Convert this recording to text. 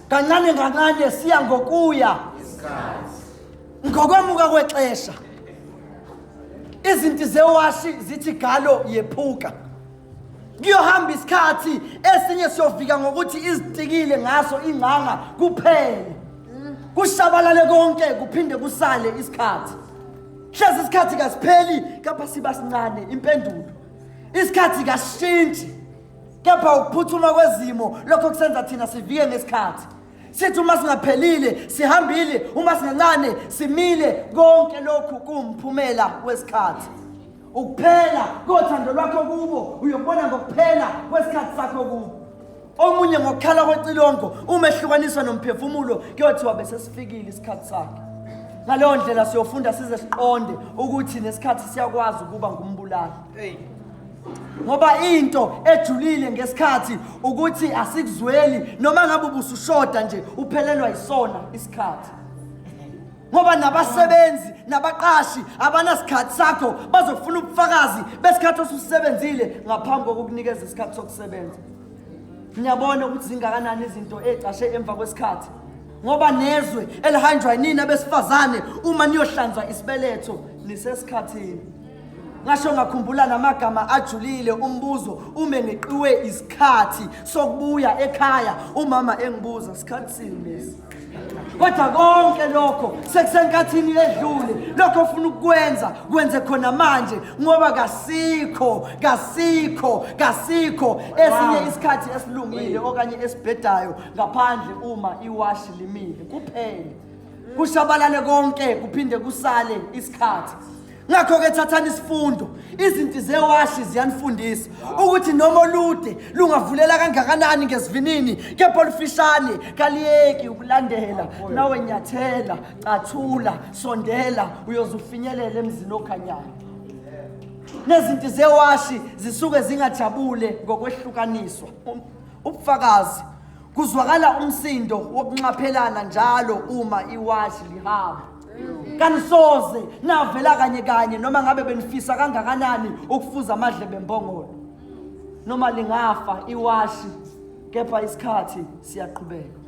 Kancane kancane siya ngokuya. Ngokwemuka kwexesha. Izinti zewashi zithi galo yephuka. Kuyohamba isikhathi esinye siyofika ngokuthi izitikile ngaso ingcanga kuphele. Kushabalale konke kuphinde kusale isikhathi. Hlezi isikhathi kasipheli kepha siba sincane impendulo. Isikhathi kasishintshi kepha ukuphuthuma kwezimo lokho kusenza thina sivike ngesikhathi. Sithi uma singaphelile sihambile, uma singancane simile, konke lokhu kuwumphumela wesikhathi. Ukuphela kothando lwakho kubo uyobona ngokuphela kwesikhathi sakho kubo. Omunye ngokukhala kwecilongo uma ehlukaniswa nomphefumulo kuyothiwa bese sifikile isikhathi sakhe. Ngaleyo ndlela siyofunda size siqonde ukuthi nesikhathi siyakwazi ukuba ngumbulali. Ngoba into ejulile ngesikhathi ukuthi asikuzweli noma ngabe ubusushoda nje uphelelwa yisona isikhathi. Ngoba nabasebenzi nabaqashi abanasikhathi sakho bazofuna ubufakazi besikhathi osusebenzile ngaphambi kokukunikeza isikhathi sokusebenza. Ngiyabona ukuthi zingakanani izinto ecashe emva kwesikhathi. Ngoba nezwe elihanjwa yinina besifazane uma niyohlanzwa isibeletho nisesikhathini. Ngasho ngakhumbula namagama ajulile umbuzo ume ngeqiwe isikhathi sokubuya ekhaya umama engibuza sikhathi sini lesi. Kodwa konke lokho sekusenkathini edlule lokho ofuna ukukwenza kwenze khona manje ngoba kasikho kasikho kasikho esinye isikhathi esilungile okanye esibhedayo ngaphandle uma iwashi limile kuphele kushabalale konke kuphinde kusale isikhathi. Ngakho-ke thathani isifundo, izinti zewashi ziyanifundisa ukuthi noma olude lungavulela kangakanani ngesivinini, kepha olufishane kaliyeki ukulandela. Nawe nyathela, cathula, sondela, uyoze ufinyelele emzini okhanyayo. Nezinti zewashi zisuke zingajabule ngokwehlukaniswa. Ubufakazi kuzwakala umsindo wokunxaphelana njalo uma iwashi lihamba. Kanisoze navela kanye kanye noma ngabe benifisa kangakanani ukufuza amadlebe embongolo. Noma lingafa iwashi kepha isikhathi siyaqhubeka.